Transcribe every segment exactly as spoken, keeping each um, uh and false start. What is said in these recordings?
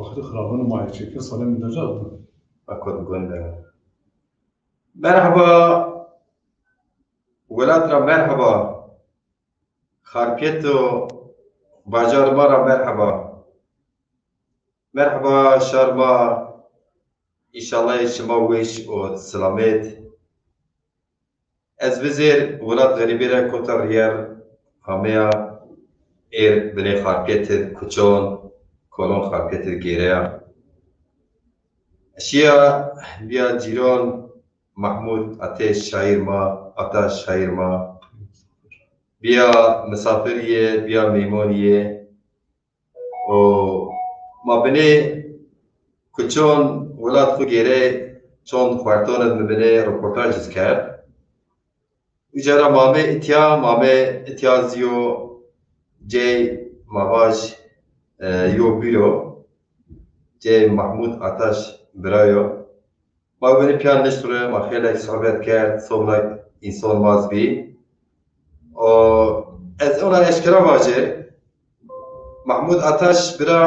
Wextê xirabanê ma yê çêkir, salê min deca bi. Akod gönde. Merhaba. Welat ra merhaba. Xarpêt û bajar ma ra merhaba. Merhaba şar ma. Înşallah şima weş û silamet. Ez vizêr welat xerîbê ra kota rîyer ameya êr binê Xarpêt id kuçon, kolon Xarpêt id gêreya. Şiya bîya cîron Mahmud Ateş şaîr ma, Ataş şaîr ma. Bîya misafir yê, bîya mêmon yê. Û ma binê kuçon welat xwu gêrey, çond xwerton id mi binê roportaj iz kerd. Uca ra ma amê itya, ma amê itya zî yo cey ma vaj, e, yo bîro, cey Mahmud Ataş bira yo. Ma binê pîya nişt re, ma xeylek sohbet kerd, sobna înson ma zî bî. O, ez ona eşkera vajê, Mahmud Ataş bira,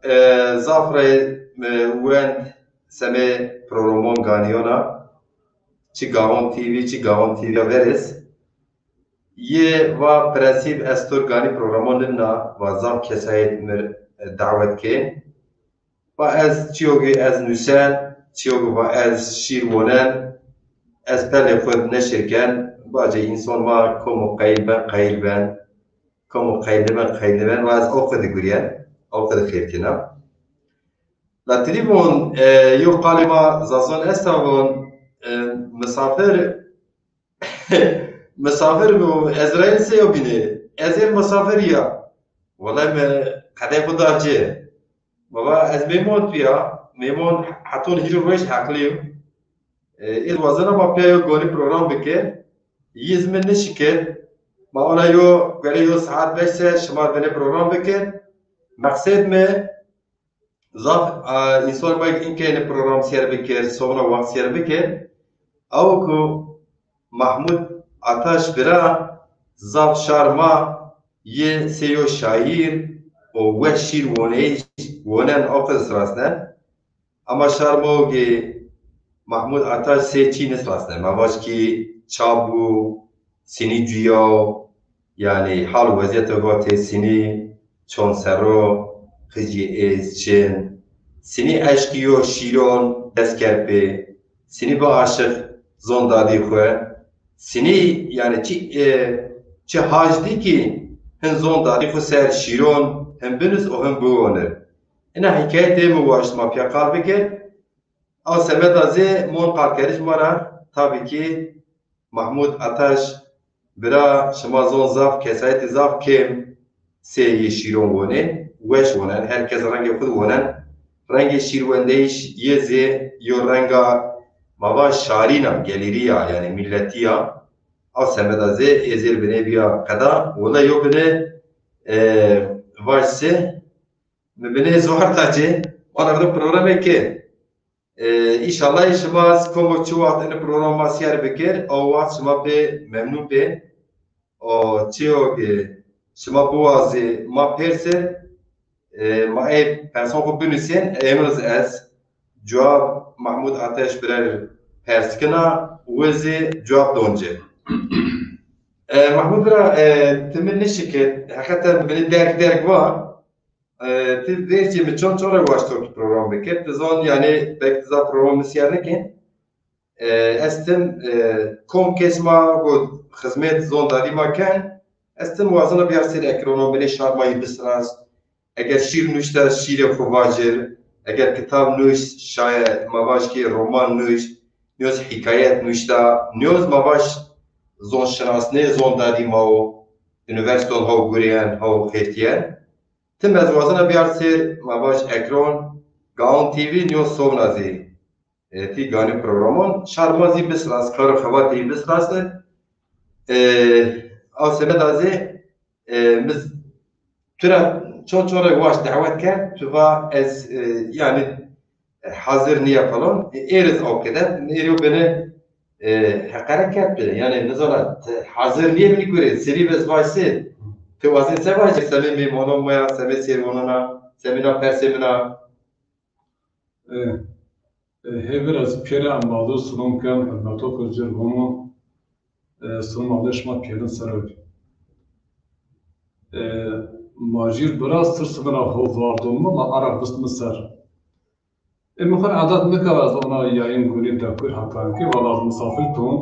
e, zaf rey, e, wend semê programon ganîyona. Çi Gawon T V, çi Gawon T V ya verês. Yê va prensîp ez to rê ganî programon nibna, va zaf kesayet mi rê, e, dawet kên. Va ez çîyo ki ez nusen, çîyo ki va ez şîr wonen, ez pelê xwu neşir ken, vacê înson ma komo qeyil ben, qeyil ben, komo qeyil ben, qeyil ben, va ez o qidi guryen, o qidi xêrkîna. La tirî von, e, yo qalê ma Zazon esta von, e, misafir, misafir bi Ezraîl se yo bînê. Ez ê misafir ya. Wellay mi qedey xwu da ci. Baba, ez mêmon tu ya. Mêmon heton hîrê roj heqlî yo. E, ez wazena ma pîya yo gonî program bikir. Yî zî mi nişikir. Ma ona yo, gerê yo saet beş ser şima binê program bikir. Meqsed mi, zaf, a, însan ma inkê program sêr bikir, sona wext sêr bikir. Ew ku Mahmud Ataş bira zaf şar ma yê sey yo şaîr û weş şîr woneyîş, wonen o qis rasnen. Ama şar ma o ki Mahmud Ataş sey çî nisrasnen. Ma vaj ki ça bû, sinî cuyaw, yanî hal û wezîyetê vatê sinî çond serro, qicî êz, çin. Sinî eşqî yo şîron dest kerd pê. Sinî bi aşiq zon dadî xwu. Sinî, yanî çi, e, çi hac dî ki hin zon dadî xwu ser şîron hin binus û hin biwonir. Ina hîkayetê mi waşt ma pîya qal bikir. Ew semeda zî mon qalkeriş ma ra, tabî ki Mahmud Ataş bira, şima zon zaf, kesayetî zaf kêm sey yê şîron wonên, weş wonen, her kes rengê xwu di wonen. Rengê şîrwendeyîş yê zî yo renga ma va şarîn a, gelîrî ya, yanî mîletî ya. Ew semeda zî ê zêr binê bîya qeda, wele yo binê, e, vaj se, mi binê zuhar da ci, ma na vîna programê ke. E, înşallah şima komo çi wext ini program ma sêr bikir, o wext şima pê memnun bê. O çiyo ki şima biwazî ma persê, e, ma ê persan xwu binusên, emroz ez cewab Mahmud Ateş birer pers kina, wi zî cewab don ci. E, Mahmud bira, e, ti mi nişikir, heqeten bini derg derg va. E, ti vêrcê mi çon çon re waşto ki program bikir. Ti zon, yanî belkî ti zaf program mi sêr nikên. E, ez tim, e, kom kes ma go xizmet zon dadî ma ken. Ez tim wazena biyar ser ekrono binê şar ma yî bisnas. Eger şîr nuşta şîrê xwu vacir. Eger kitab nuş, şaye ma vaj ki roman nuş, nîyoz hîkayet nuşta, nîyoz ma vaj zon şinasnê zon dadî ma o. Unîversîton haw gurîyen, haw xêrtîyen. Tim ez wazena biyar ser, ma vaj ekron, Gaon T V nîyo sowna zî. E, tî ganî programon, şar ma zî bisras, kar û xebatê yî bisrasne. E, a semeda zî, e, mi z-, tu ra çon çon re waşt dawet kerd, tu va ez, e, yanî, e, hazir nîya falan. E, êr iz aw kede, êr yo bini, e, heqere kerd bi. Yanî, nizana, ti hazir nîye binî gurê, serî bez vajsê. Ti wazên se vajê, semê mêmonon ma ya, semê sêrwonona, semê na persê min a. E, e, hê vîr ez pîyerê embazû silom ken, hurmeto xwu ci r vono, e, silom Allê şima pîyerin ser o bî. E, ma jî r bira sir sibira ho zardon mi, ma ara vist mi ser. E, mi xwu r edet nikerd ez ona yayîn gunî dekur heta inkê, wela ez misafir ton.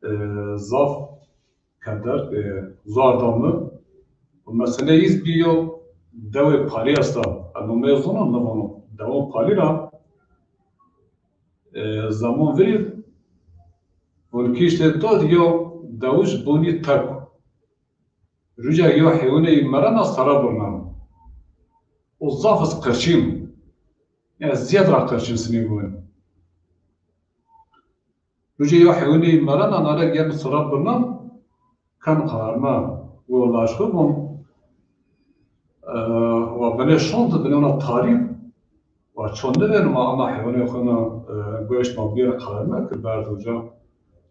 E, zaf keder, e, zar da mi. Meseleyê îz bîyo dewê Palî esta. Ez nomeyê zonon, nivonon. Dewon Palî ra, e, zemon vîr, vûn kîştê to yo dewij bonî tek. Rûca yo hewnê yî merena sera birnan. O zaf iz qirçîn. Yanî zîyad ra qirçîn sinî vûn. Rûca yo hewnê yî merena nare gem sera birnan. Ken qarme wo laj xwu vûn. E, wa binê şon di binê ona tarî. Wa çon nivên ma ama hewnê xwu na, e, goşt ma bîyere qarme ki berd uca.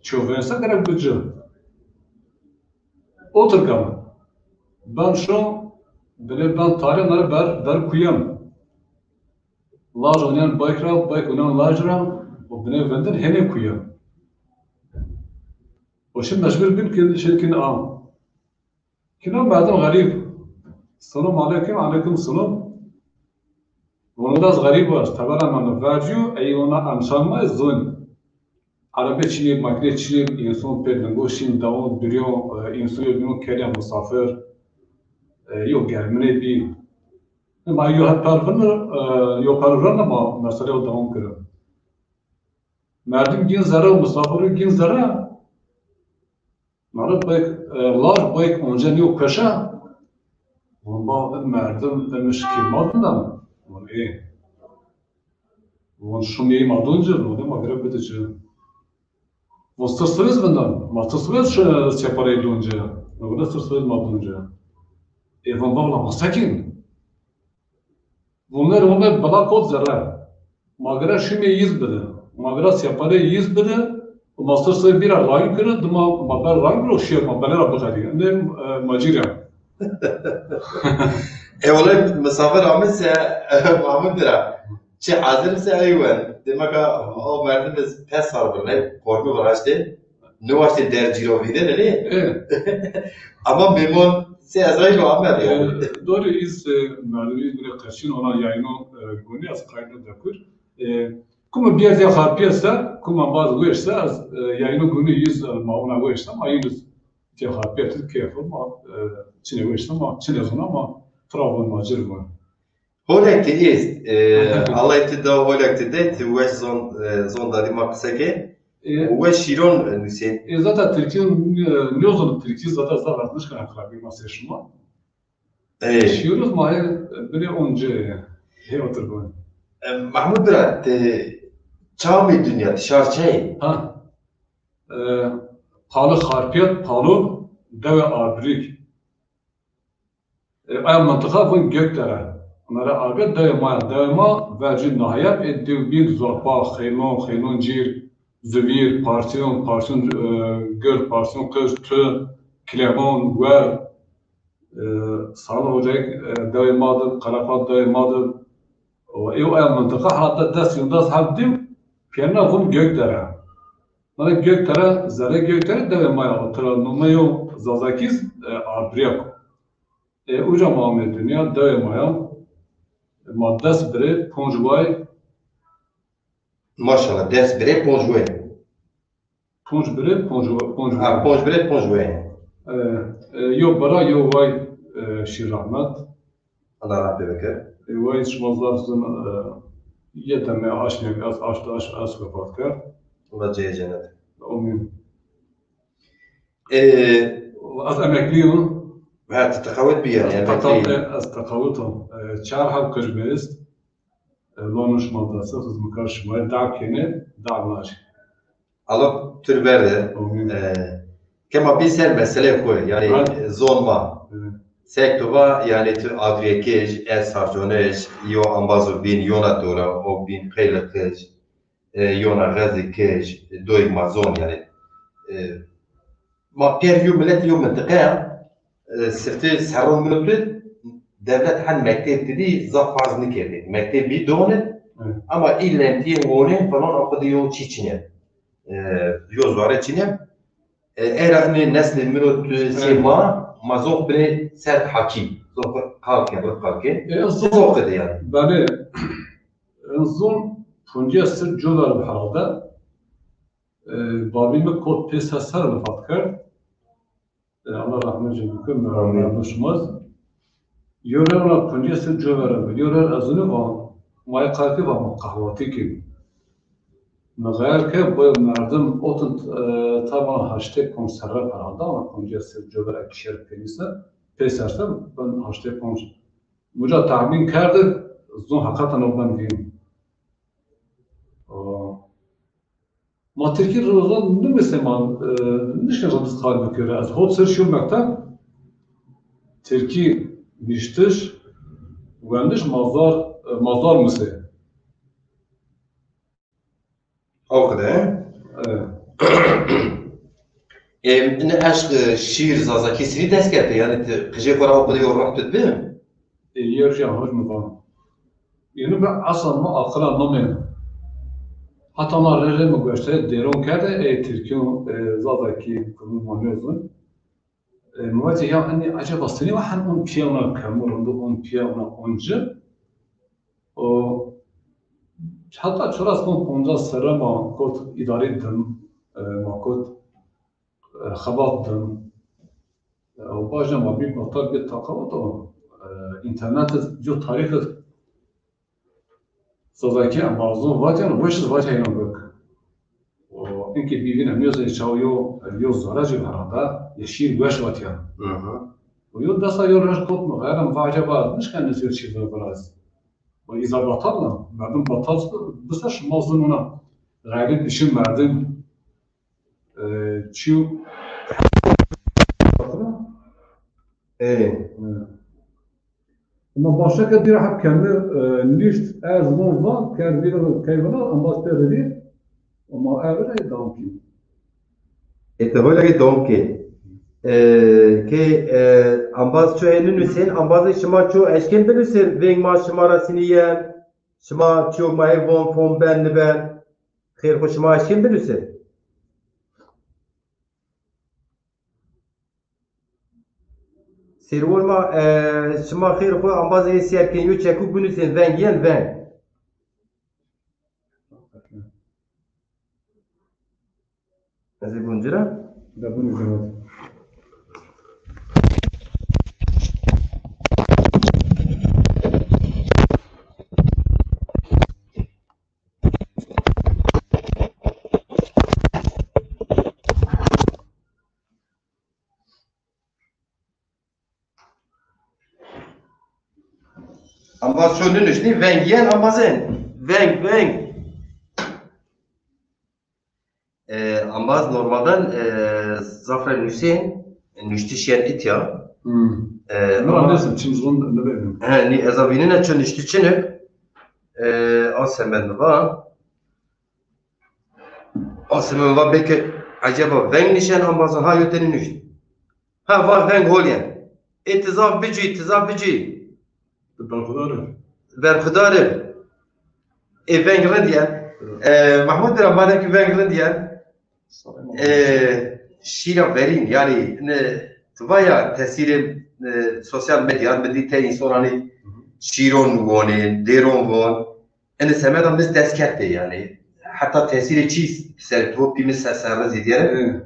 Ço vênse gerek bi ci. Otir ken. Ben şo, binê ben tarî nare ber, ber kuyen. Laj onîyen bayk ra, bayk onîyen laj ra, û binê vindin hênê kuyen. O şin mecbur bin ki şin kin a. Kîno merdim xerîb. Selam aleykum, aleykum selam. Vûn ez xerîb o, ez tebera mendo. Vercîyo, ey ona emşan ma zon. Arebe çinê, makîne çinê, însan pê lingo şîn, dewon, birîyo, e, însan yo bîno kerîya misafir, e, yo germinê bî. Ma yo het pervin, e, yo pervin ma meseleyo dewam kiri. Merdim gin zere û misafir gin zere. Mara bayk, e, laj bayk onca nîyo kueşa. Vûn ba, merdim demiş ki ma dindan. Vûn ê. Vûn şumî ma dunci, vûn ma gire bidi ci. Vûn sir sivêz vindan. Ma sir sivêz şi separeyî dunci. Vûn sir sivêz ma dunci. Ê vûn ba, wela ma sekin. Vûn ver, vûn ver, bila kot zere. Ma gire şumê yîz bidi. Ma gire separê yîz bidi. Û ma sir sir bîra rayîn kiri, dima ma ber rayîn kiri û şiyo ma belê ra bixelî. Ende, e, ma cî ra. E, wele misafir ame se, Mahmud bira. Çi hazir se ey wen. Demek a o merdim ez pes sar birne, kormi viraştê. Niwaştê der cîro vîdene, nê? E. Ama mêmon se ez ay lo ame. E, doğru, iz, e, merdim iz bile qeşin ona yayno, e, goni az kayno dekur. E, kuma bir yer xarpî esta, kuma baz weşta, az, e, yayno goni iz, e, ma ona weşta, ma yayno Cevapiyet keyf ma, e, çinê weşna ma, çinê zona ma, travon ma, cir ma. Holek ti est, e, Allah ti da holek ti de, ti weş zon, e, zon dadî ma qise ke. E, weş şîron, e, nusên. E, zaten Tirkî, e, nêzon Tirkî zaten zaf ez nişkena xirabî ma se şima. E. Şîyoruz ma hê, e, binê once, hê otir bun. E, Mahmud bira, ti çamê dinya, ti şar çey? Ha. E, Pali Xarpiyet, Palo, dewê Arbirîk. E, aya mintiqa vun Gökdere. Onlara Arbirîk dewê ma ya. Dewê ma vercî nahiyet, e, dew bîn Zorpa, Xeylon, Xeylon Cîr, Zivîr, Parsiyon, Parsiyon, e, Gird, Parsiyon Qij, Tu, Kilemon, Wer, e, Salih Hocayîk, e, dewê ma di, Qerepat dewê ma di. O, ew aya mintiqa hata des yondas heb dew, piyena vun Gökdere. Mana Gökdere, zerê Gökdere dewê ma ya, o tira nomeyo Zazakîz, e, Arbirîyak. E, uca ma amê dinya, dewê ma ya. E, ma des birê, ponc way. Maşallah, des birê, ponc way. Ponc birê, ponc wa-, ponc way. Ha, ponc birê, ponc way. E, e, yo bira, yo way, e, şî rehmet. Allah rahmet bike. E, vay şima zaf zin, e, yeteme aşmê, ez aşt, aşt, ez vefat kerd. Allah ceye cennet. Amin. E, ez emeklî yim. Ha, ti teqawit bî yanî, ez emeklî yim. Teqawit, ez teqawit im. E, çar heb qij mi est. E, lono şima dest, xizmetkar şima, dab kene, dab naşi. Allah tu ri verde. Amin. E, ke ma bî ser meseleyê xo, yanî zon ma. Evet. Sek tu va, yanî tu Adrîyekij, ez Sarconij, yo embaz o bîn, yona dora, o bîn Qeylikij, e, yona Xezikij, doyî ma zon, yanî. E, ma pêr yo milet, yo mintiqe ya, e, sifte serron milet dewlet hen mekteb didî, zaf farz nikerdî. Mekteb bî done, Ama î lentîyê honê falan o qede yo çî çinê. E, yo zore çinê. E, era inê neslê mi ro tu sê ma, ma zof binê sert hakî. Zof qal ke, rıf qal ke. E, zon, Zof qede yani. Belê, e, zon poncîya sir cover herhalde. E, babî mi kot pê ser ser vefat kerd. E, Allah rahmet eylesin, Amîn. Merhum şima. Yo rê ona poncîya sir cover bi. Yo rê ez unu va, ma yê qal ke va ma qehwatî kî. Mi xeyal ke bu merdim otin, e, taban haştê ponc serre herhalde, ama poncîya sir cover ek şer pênîse, pê serse ben haştê ponc. Muca tahmîn kerdi, zon heqeten o ben vîn. O, Ma tirkî roza nimisê ma, e, nişkên ra biz qal bikirî. Ez hot ser şiyo mekteb, tirkî niştiş, wendiş ma zor, e, ma zor misê. O qede. E. E, ne eşq, e, şîr Zazakî sinî dest kerde, yani ti qijê xo ra o qede yo roh tut bi? E, yer jî hoj mi van. Yenu be asla mi aqila namên. Hata ma rê rê mi goşte dêron kerde, ey tirkî, e, Zazakî, kurmî ma nêzon. E, mi vacî ya enî eceba senî wa hen on pîya ona kemo rind o, on pîya ona on ci. O, heta çoras on poncas serre ma kot îdarî dim, e, ma kot, e, xebat dim. E, o baje ma bî batal bî taqawut o, e, înternet jo tarîx Zazakî embazon vatîyan, weş iz vatîyan bik. O, inkê bîvîne miyozê çaw yo, yo zara jî herhalde, ya şîr weş vatîyan. Hı hı. O yo desa yo roj kot mi, xeyalem va eceba, nişken nizî çî viraz. O îza batal na, merdim batal bise şima zun ona. Xeyrî dişin merdim, e, çîyo. Ê. Hı. Ama başka bir hep kendi, e, nişt, ez von va, kerd bir keyfine, ama pê rivî, ama evre dawam ki. E, te hola ki dawam ki. E, ke, e, ambaz ço ê nunusên, ambazê şima ço eşkên binusên, veng ma şima ra sinîyen, şima ço ma ê von fon ben niben, xêr xo şima eşkên binusên. Sêrwon ma, e, şima xêr xo ambazê ê sîyer kên yo çekû binusên veng yen veng. Ez ê gunci ra? Da bunu cevap. Ambaz ço nunuştî, veng yen ambazên. Veng, veng. E, ambaz normalden, e, zaf ra nusên, nuştiş yen itya. Hmm. E, ama neyse, çim zon ne benim. He, ni eza vînine ço nuştiş çinik. E, a semed mi va. A semed mi va belki acaba veng nişen ambazon ha yo tenî nuşt. Ha, va veng hol yen. Ê ti zaf bicî, ti zaf bicî. Berxudar ib. Berxudar ib. Ê veng rind yen. Evet. E, Mahmud bira, madem ki veng rind yen, e, şîra verîn, yani, ne, ti va ya tesîrê, e, sosyal medya, mi dî te însananî şîron wonê, dêron von. Enê semeda mi dest kerd pê, yani. Heta tesîrê çî ser to pî mi ser, serre zîdîyere. Evet.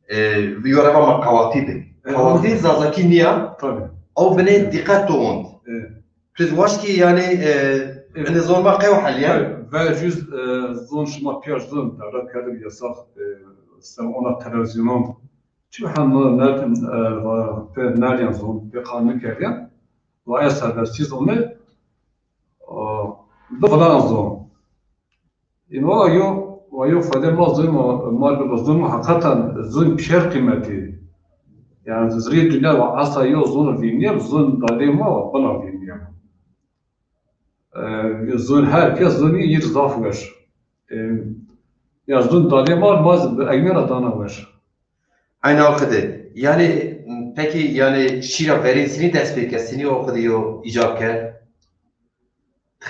E, yo reva ma qawatî bi. Evet. Qawatî Zazakî nîya. Tabii. Ew binê dîqet to ont. Evet. Piz waş ki, yani, e, evet, binê zon ma qew helîye. Evet. Ve yüz, e, zon şima piyar zon, devlet kerdi bir yasak, e, sen ona televizyonon. Çi hem nereden, e, pe nereden zon, pe kanun kerdiyen. Ve serbestî zon, e, bi filan zon. Ino yo, wa yo fayde ma zon, ma, ma bi zon hakikaten zon pîyer qîmetî. Yani zirî dünya ve asa yo zon vînîye, zon dadê ma ve bina vînîye. E, zon her kes zonî yir zaf weş. E, ya zon dadê ma, ma z-, bi egmê ra dana weş. Ayna o qede. Yani, peki, yani, şîra verîn sinî dest pê ke, sinî o qede yo îcab ke?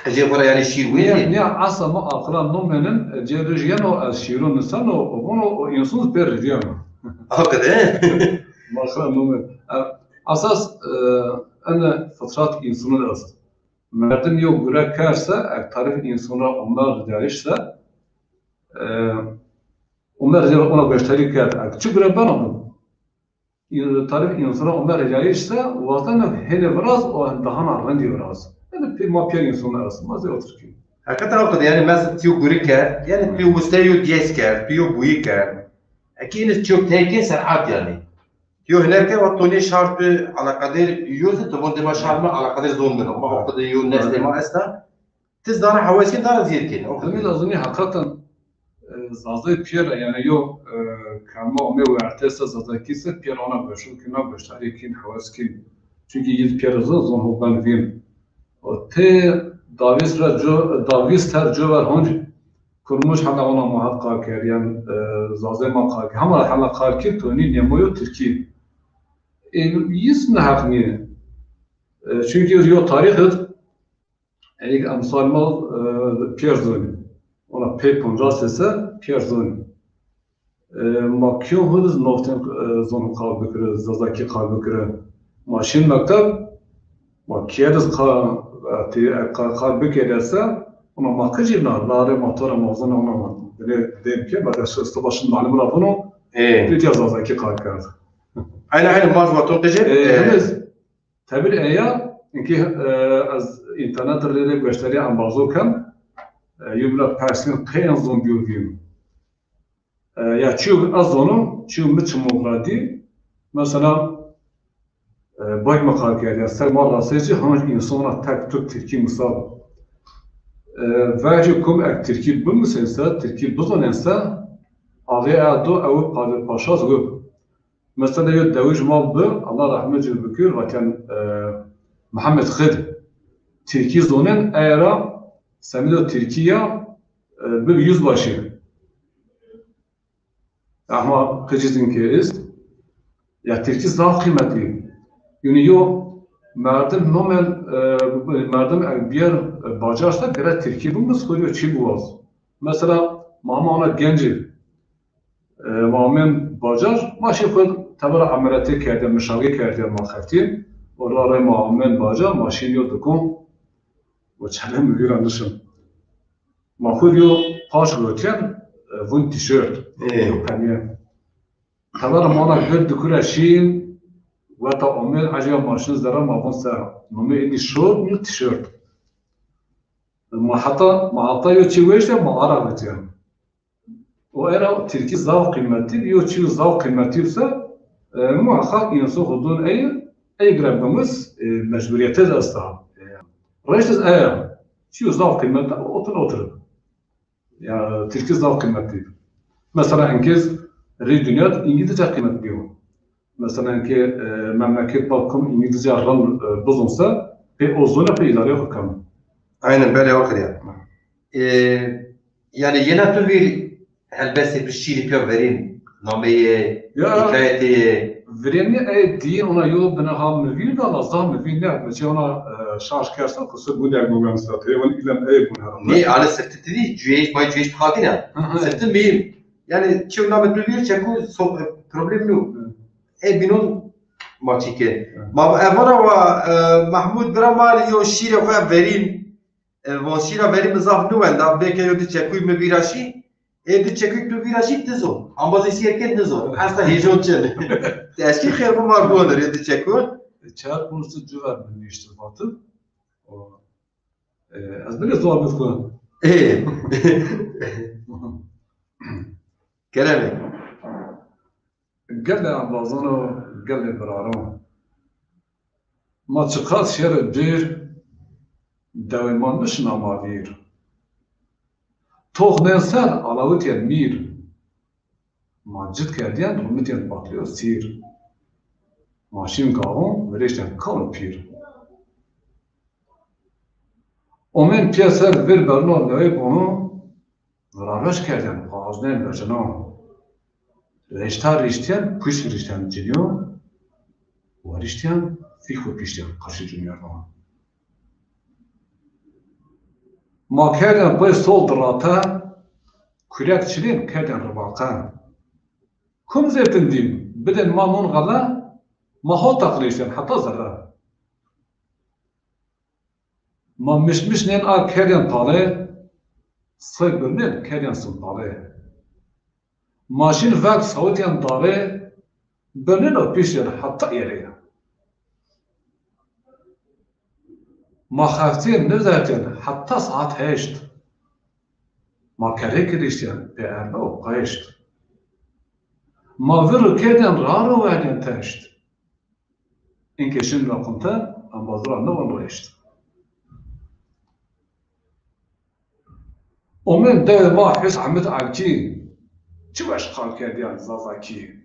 Qicê xo ra yanî şîr wê zî. Nîya, nîya esa ma aqila nomenin, e, cê rij yeno ez şîro niseno, o vono, o înson pê rijîyeno. Aqide. Ma aqila nomen. E, esas, e, ene fitrat însonin est. Merdim yo gure kerse, ek tarif înson ra omer rijayîş se, e, omer rijayîş ona goştarî kerd. Ek çi gure beno, tarif însona ome ricayîş se, wazeno hênê viraz û dahana rindî viraz. Yanî pê ma pîyer însona est, ma zê otir kî. Heqîqeten o qede, yanî mesela tîyo gurî kerd, yanî tîyo wusteyê yo diyes kerd, tîyo buyî kerd. Eke înî çîyo tey kên serhat yanî. Tîyo hiner kerd, wa tonê şar bi eleqedêr yo zî, ti von dê ma şar mi eleqedêr zon bino. Ma o qede yo neslê ma esta. Ti zana hewes kên, dara zîyêr kên. O qede. Emî lazimî heqîqeten E, Zazay pîyer ra, yanî yo, e, kema ome werte se, Zazakî se, pîyer ona goşo kîn, na goştarî kîn, hewes kîn. Çunkî yî pîyer zon, zon ho ben vîn. O tê davîst ra co, davîst ter co ver honc Kurmuş hela ona ma het qal kerd, yan, e, Zazay ma qal kerd. Hema hela qal kî tonî nêmo yo tirkî. E, yîs ne heq nîyê. E, çunkî yo tarîx id Ey emsal ma, e, pîyer zonî. Ona pey poncas se pîyer zonî. E, ma kîyo hudis noften, e, zon qal bikire, Zazakî qal bikire. Ma şîn mekteb, ma kîyediz qal, e, tê, e, qal, qal bikere se, ona ma qicî na, lare ma to ra ma zon ona ma. Bine dem ke, ma de şi istiba şin malim ra vuno, e, pê diya Zazakî qal kerd. Aynen, aynen, ma zî ma to qicî. E, e, hemiz, Tebîr eya, inkî, e, ez înternet rê rê goştarî embazo ken, e, yo bîra persîn qey en zon bîyo vîn. E, ya çîyo ez zono, çîyo mi çimo ra dî, mesela, e, bak mi qal kerd, ya ser ma rasê ci hanc însona tek tuk tirkî misal. E, vercî kum ek tirkî bimisên se, tirkî bizonên se, ağê edo ew pa-, paşaz wib. Mesela yo dewij ma bi, Allah rehmet ci bikir, vatîyen, e, Mihemed Xid. Tirkî zonên, ey ra semîdo tirkî ya, e, bib yüzbaşı. Ama qicî zî ke est. Ya tirkî zaf qîmetî. Yanî yo merdim nomen, e, merdim eger bîyer, e, bacar se, gere tirkî bimis, xo yo çî biwaz. Mesela ma hema ona gencî. E, ma amên bacar, ma şî xwu tebera emeretê kerdîya, mişaxî kerdîya ma xeftî. Orda rey ma amên bacar, ma şîn yo dikon. Û çele mi vîra nişin. Ma xwu yo paç rotîyen, e, vun tîşört. Ê. Yo pemîye. Tebera ma ona gir dikure şîn, weta omên, ecêba ma şin zere, ma vun se. Nomê înî şort, yo tîşört. Ma heta, ma heta yo çî weşte, ma ara vetîyen. O era tirkî zaf qîmetî, yo çîyo zaf qîmetî se, e, muheqeq însan xwu don ey, ey gire bimis, e, mecburîyete de esta. E, reşt iz eya, çîyo zaf qîmetî, otin otir. Ya, tirkî zaf qîmetî. Mesela, inkêz rê dinya de îngilizce qîmet bîyo. Mesela ke, e, memleket bab kum îngilizce rind, e, bizon se, pê o zone pê îdareyê xo keno. Aynen, belê, o qirî ya. E, yanî yena tu vîr helbestê bi şîrî pîya verîn, nameyê, ya, hîkayetê. Virênî ey dî ona yo bine ha mi vîr da, la zaf mi vîr ne, mi çê ona, e, şaş kersa, kusur bu der gogan sa, teyvan îlem ey bun herhalde. Nê, ale sirti ti dî, cüyeyş, bay cüyeyş xakî ne. Hı hı. Sirti mi, yanî çew name tu vîr, çeku so-, e, problem nîyo. Hı. E bînon ma çî ke. Ma evara wa, e, Mahmud bira ma rê yo şîrê xo verîn, e, von şîra verîn mi zaf niwenda, belkî yo di çekuy mi vîra şî, e di çekuy tu vîra şî ti zon. Amba zî sîyer ke nizon. Esta hêjon çin. Ti eşkî xêr xo ma guonir yo di çekuy. E, çar postu civer mi nişti vatı. O, e, ez bile zor bifkun. E. Keremê. Gelê embazan û gelê biraran. Ma çiqas şêrê dûr, dewê ma nişina ma vîr. Toxnên ser alawitîyen mîr. Ma cit kerdîyen rumitîyen patlîyo sîr. Ma şîn gavon virêştên kal û pîr. Omên pîyeser vêr berno newê bono, viraveş kerdên, xo aznên vecino. Reşta riştîyen, puşt riştîyen cinîyo, wa riştîyen, fîk xo kiştîyen qarşî cinîyerdan. Ma kerdên pey sol dirate, kurek çinên kerdên ribaqe. Kum zêtin dîn, bidên ma non xele, ma hol teqlêştên heta zerre. Ma mişmişnên a kerdên talê, sey birnên kerdên simpalê. Ma şîn veng sawitên darê, birnên û pîşên heta êrê. Ma xeftîyên nivdertên heta saet heşt. Ma kerrê kiriştên pê erbe û qeşt. Ma vir û kerdên rar û werdên teşt. Inkê şin ra qunte, embazî ra niwin rêşt. Omên dewê ma Hus Ehmed Elkî, çi weş qal kerdîyan zazakî.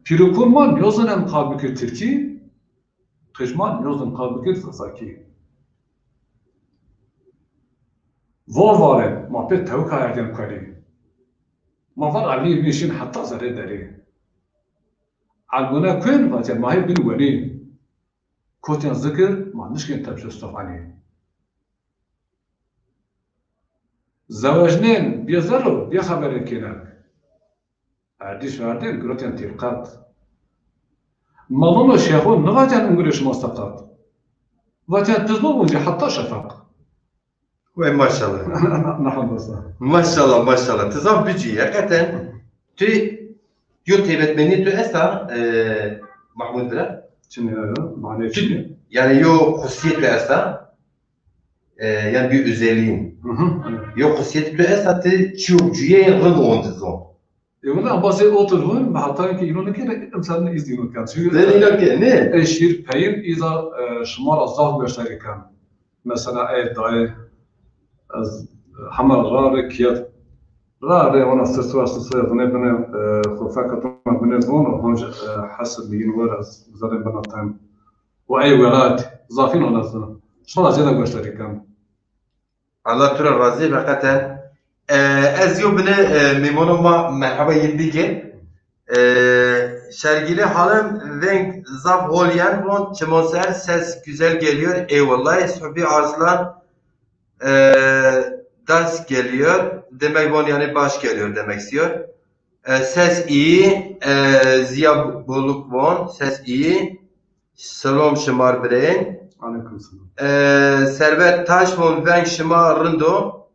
Pîrokon ma nîyozin em qal bikir tirkî, qij ma nîyozin qal bikir zazakî. Vor varên ma pê tewika erdên kuelî. Ma van Elî vîşin heta zerê derî. Elgone kuên vatê ma hê bin welî. Kotên zikir ma nişkên tepşe stofanî. Zewecnên bê zer û bê xeberê kênek. Erdîş verdên girotên tîrqet. Melon û şêxon nivatên ungurê şima seqet. Vatên tizno uncî heta şefeq. Wey maşallah. Nihamdesa. Maşallah, maşallah. Ti zaf bicî, heqeten. Tu yo taybetmenî tu esta, e, Mahmud bira? Çin ya, ya. Mane çin. Yani yo xusiyet tu esta, e, yani bir özelliğin. Hı hı, evet. Yo xusiyet tu esta, ti çiyo cüye rind on dizon. E, wina embazê otur vun, mi heta ki îno nikir, insanın iz îno kan. Çünkü, sen îno ki, ne? E, şîr peyîn îza, e, şima ra zaf gösteri kan. Mesela, ey dayê, ez hema ra rê kiyet. Ra rê ona sir sura sir sura zine bine, e, xo feka tona bine zon, honc, e, hesib yin wer ez zerê bina tem. Û ey welat, zafîn ona zin. Şima ra zêde gösteri kan. Allah tu ra razî, heqeten. E, ez yo bine, e, mêmono ma merheba yin bîgê. E, Şergîlî Halim veng zaf hol yen von, çimon ser ses güzel geliyor. Eyvallah. Suhbî Arslan, e, das geliyor. Demek von yani baş geliyor demek istiyor. E, ses iyi. E, Ziya Buluk von, ses iyi. Selom şima r birên. Aleyküm selam. E, Servet Taş von veng şima rind o.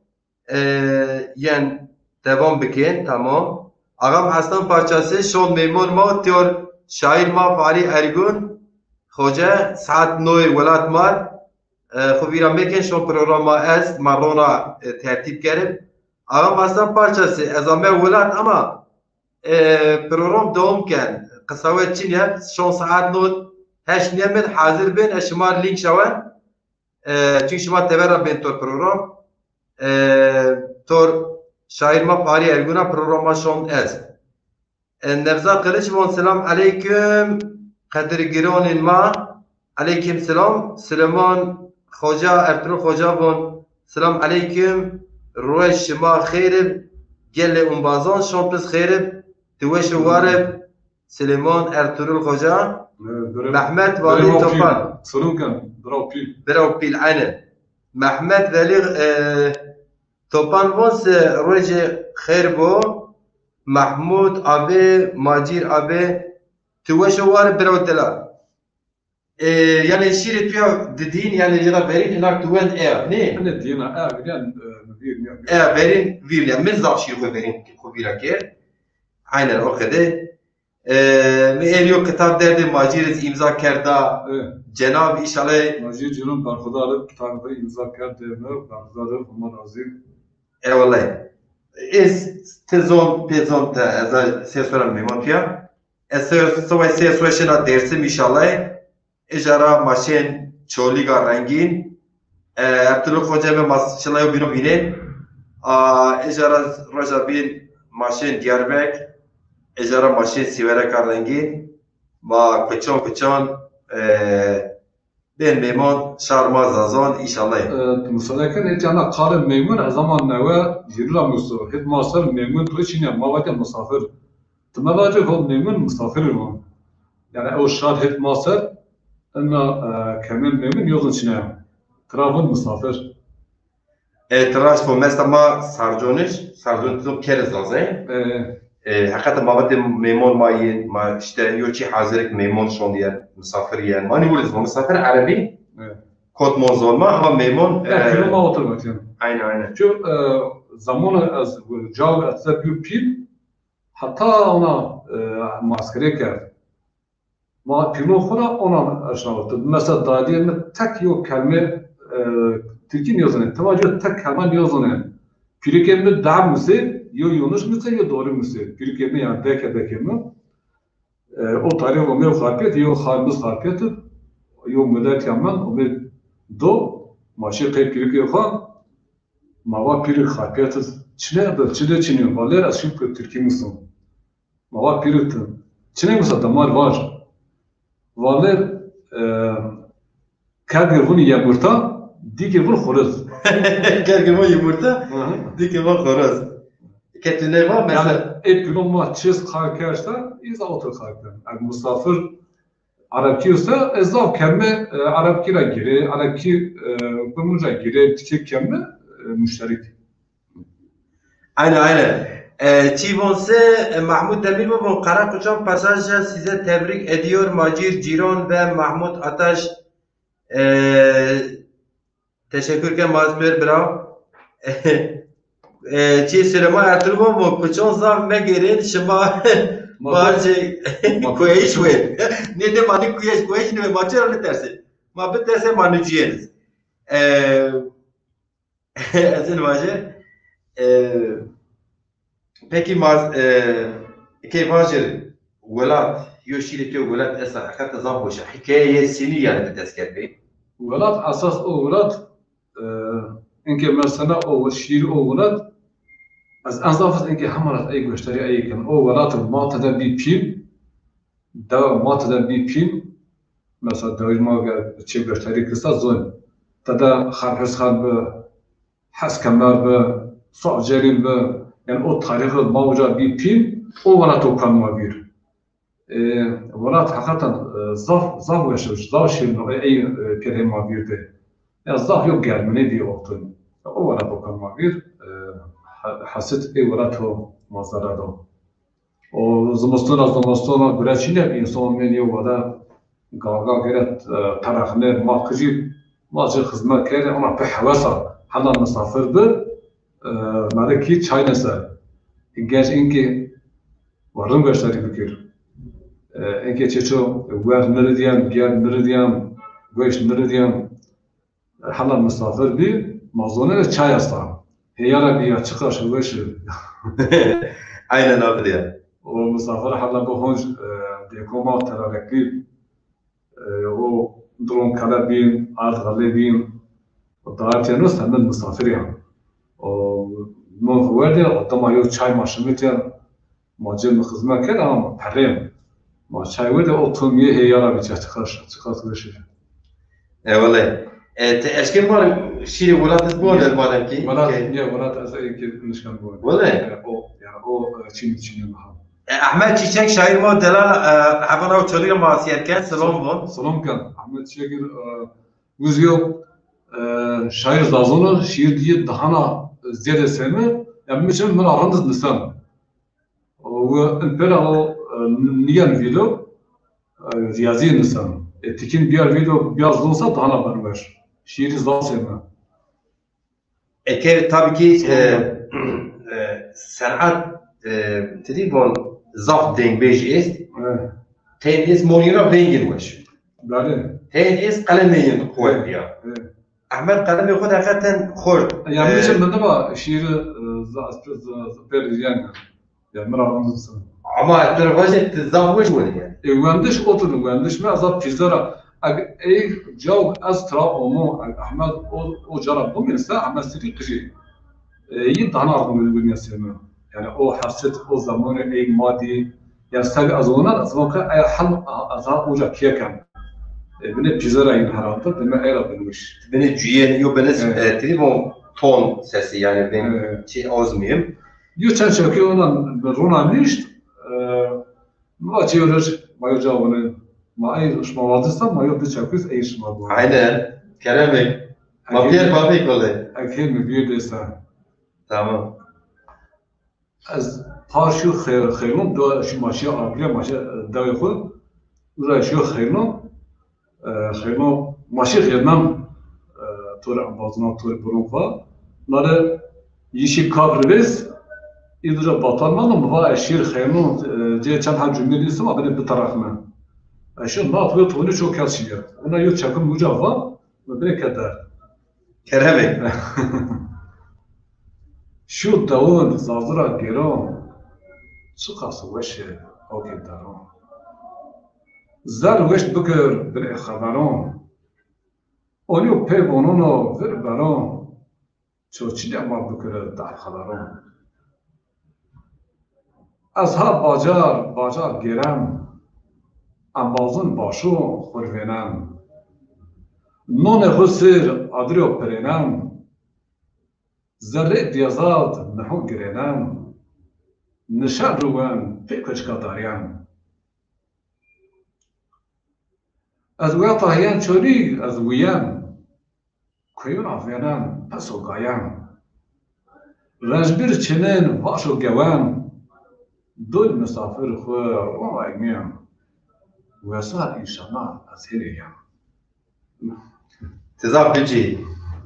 E, yen devam bikên, tamam. Ağam Hasan Parçası şon mêmon ma tiyor şair ma Fahri Ergun. Xoce saet noy welat mar. E, xo vîra mekên şon programa est, ma rona, e, tertîb kerib. Ağam Hasan Parçası, ez ame welat ama, e, program dewam ken. Qisawet çin ya, şon saet no heşt nîyemid hazir bin, ez şima link şawen. E, çünkü şima teber ra bên tor program. E, tor şair ma Fahri Erguna programa şon est. E, Nevzat Kılıç von selam aleyküm. Qedirgironên ma. Aleyküm selam. Süleyman Xoca, Ertuğrul Xoca von selam aleyküm. Ruej şima xeyr ib. Gelê umbazon şon pis xeyr ib. Ti weş û war ib. Süleyman Ertuğrul Xoca. Evet, bira-, Mehmet Vali Topan. Selam ken, bira û pîl. Bira û pîl, aynen. Mehmet Veli, e, Topan von se ruejê xeyr bo. Mahmud abi, Macir abi, ti weş û war bira û delal. E, yani şîrê tu ya didîn, yani ya da verîn, inak tu wend eya, nê? Ene diyena, eya, yani, e, vîr, ya. Eya, verîn, vîr, ya. Min zaf şîr xo verîn, xo vîra kerd. Aynen, o qede. E, mi êr yo kitab derdê Macîr iz îmza kerda. E. Cenab înşallah. Macîr Cîran berxudar ib, kitabê xo îmza kerdê mi, berxudar ib, Homa razî. Eyvallah. Ez ti zon, pê zon te, ez a sê sora mêmon pîya. Ez sê, seway sê sora şina Dêrsim înşallah. Îja ra ma şên Çolîga Rengîn. E, Ertuğrul Xoca mi ma şina yo bîno vînên. A, îja ra roja bîn ma şên Diyarbek. Îja ra ma şên Sîwereka Rengîn. Ma kuçon kuçon, e, bên mêmon şar ma Zazon înşallah. E, ti musade ken, ê tîya na qalê mêmon ez ama newe yirî ra muso. Hêt ma ser mêmon piro çîne, ma vake musafir. Ti me vacê ho mêmon musafir o. Yani ew şar hêt ma ser, ina, e, kemên mêmon yozin çîne. Tira vun musafir. E, ti raşt vo, mesela ma sarconij, sarconij to kerê Zazay. E, e, heqete ma vatê mêmon ma yên, ma işte yo çî hazirek mêmon şondiyen, misafir yen. Ma nî wurî zon, misafir erebî, e, kot mon zon ma, ama mêmon, e, e, pîlo ma otur vatîyen. Aynen, aynen. Ço, e, zamona ez, caw ez se bîyo pîl, heta ona, e, maskere kerd. Ma pîlon xo ra onan eşnawitib. Mesela dadîyê mi tek yo kelme, e, tirkî nêzonê. Tima yo tek kelme nêzonê. Pîrikê mi deh misê, yo yoniş misê, yo doğru misê. Pîrikê mi, yanî deke dekê mi. E, o tarîx omê xarpêt, yo xar mis xarpêtib, yo milet ya min omê do, ma şî qey pîrikê xo, ma va pîrik xarpêtib, çine bi, çi de çinî, va lêr ez şî tirkî misom. Ma va pîrû ti çinê wisa damar vaj. Valê, e, kergê vun yemurta, dîkê vun xuriz. Kergê vun yemurta, hı hı, dîkê vun xuriz. Ke tu nê va, mesela. Yanî, ê pîlon ma çiz qal kersa, îza otur qal ken. Eg misafir Erebkî usta, e, zaf kelme, e, Erebkî ra gîrê, Erebkî, e, bi min ra gîrê, tikê kelme, e, muşterek. Aynen, aynen. E, çî von se, e, Mahmut Demir mi von, Karakoçan Pasaj'a size tebrik ediyor. Macir Ciron ve Mahmut Ataş, e, teşekkür ke mazber bira. E, çî Süleyman Ertuğrul von, koçon zaf megêrên şima. Ma bacê ma kuyeş wên. Ne, ne, ma ni kuyeş, kuyeş ne, ma çira ne tersi. Ma bi terse ma ni ciyeniz. E, Ez ê vaje, e, pekî ma, e, key vaje welat, yo şîrê ke welat esta, heqîqeten zaf weş a. Hîkaye yê sînî yanî bi dest kerd bî. Welat esas o welat, e, inkê mesela o şîr o welat, ez en zaf ez inkê hema ra ey goştarî ey ken. O welat ma tede bî pîl, dewa ma tede bî pîl, mesela dewij ma ge çê goştarî kista zon. Tede Xerhis Xer bi, Hes Kemer bi, Suaf Celîl bi, yanî o tarîxi ma uca bî pîl, o welat o kan ma vîr. E, welat heqîqeten, e, zaf, zaf weş o, zaf şîrin o, ey, ey, e, pêrê ma vîr de. Ya zaf yo germinê bî oxtin. O welat o kan ma vîr, e, he-, hesit ey welat o ma zere do. O zimistona, zimistona gure çîne, însan mên yo wada galga gere, e, terexne, ma qijî, ma ci xizmet kerde, ona pê hewes a. Hela misafir bi, e, meri kî çay nese. Genç inkê wa rind goştarî bikir. E, inkê çeço wer niridîyen, gerd niridîyen, weş niridîyen. Hela misafir bî, ma zonenê çay esta. Hêya ra bî ya, çiqaş weş ê. Aynen abi ya. O misafir hela bi honc, e, dêko ma terereklî, e, o dron kele bîn, ard xele bîn. O davet yeno semed misafir ya. O no werdê, o dima yo çay ma şimitîyen. Ma cem xizmet kerd ama ma perên. Ma çay wede o tom yê hêya ra bî, çiqas, çiqas weş ê. E, wele. E, ti eşkên ma şîrê welat iz biwanî madem ki. Welat, ke- ya welat ez ê ki nişkan biwanî. Wele. E, o, ya o, e, çîn çîn ma ha. E, Ahmet Çiçek şaîr ma delal, e, heval o çolî ma sîyer ken, selam von. Selam ken. Ahmet Çiçek, e, uzyo, e, şaîr zazon o, şîîr dîye dahana zêde seme, ya mi çim mi ra rind iz nisen. O, in pera o, e, nîyen vîdo, e, rîyazî nîsan. E, tikîn bîyar vîdo, bîyar zon sa dahana ben weş. Şîîrî zaf seme. Eke tabii ki, e, e, senat, e, ti dî von zaf dengbêj est. Evet. Tên est monî ra vengin weş. Belê. Tên est qelemê yin quwet bîya. Evet. Ehmed qelemê xo de heqeten xort. Ya, e, mi çi mi niva şîîrî, e, za-, za-, za-, pêr rîyen ya. Ya, mi ra anzin. Ama tu ra vajê ti zaf weş werî ya. E, wendiş otur, wendiş mi ez a pîze ra. Eg ey caw ez tira omo, eg Ehmed o, o ca ra bimîn se, Ehmed sirî qijî. E, yî dana ardim winî seme. Yanî o hesit, o zamanê ey ma dî, yanî seg ez ona, ez vake, ey hal, ez ha uca kîye ken. E, binê pîze ra yin herhalde, deme ey ra binmiş. Binê cuyên, yo binê, evet, e, telefon ton sesi, yanî ben, evet, şey azmiyim. Yo çend çekî ona rona nişt, e, ma çi yorur, ma yo cevabını, ma ey şima wazista, ma yo di çekî ey şima bu. Aynen, kerem bey. Ma pîyer bavê kolê. Eke mi bîr dêsa. Tamam. Ez par şî xêr-, xêlon do şî maşî abriya maşî dewê xwu. Uza şî xêlon, e, xêlon maşî xêlnan, e, torê embaznan, torê biron xwa. Nare yîşî kar rivêz, î duca batal mendo, mi va ez şîr xêlon, e, cê çend heb cumlê dîstim, a binê bitereqme. Ez şî nat wê tonî çok kes şîye. Ona yo çekim uca va, mi binê ke derd. Keremê. Şu dewon zazira gêron, çiqas weş ê hokê deron. Zer weşt bikir binê xeberon. Onîyo pê vonono vir beron, çoçîne ma bikire derxeberon. Ez ha bacar, bacar gêrem, embazin başo xwu rivênem. Nonê xwu sêr adiryo pirênem, zerrê diyezad niho girênem, nişe ruwen pê kuçka daryen. Ez weta yen çolî ez wîyen, kuyuna vênen peso gayen. Rencbir çinin vaşo gewen, dul misafir xwu ron egmîyen. Wesar înşallah ez hênê yen. Ti zaf bicî.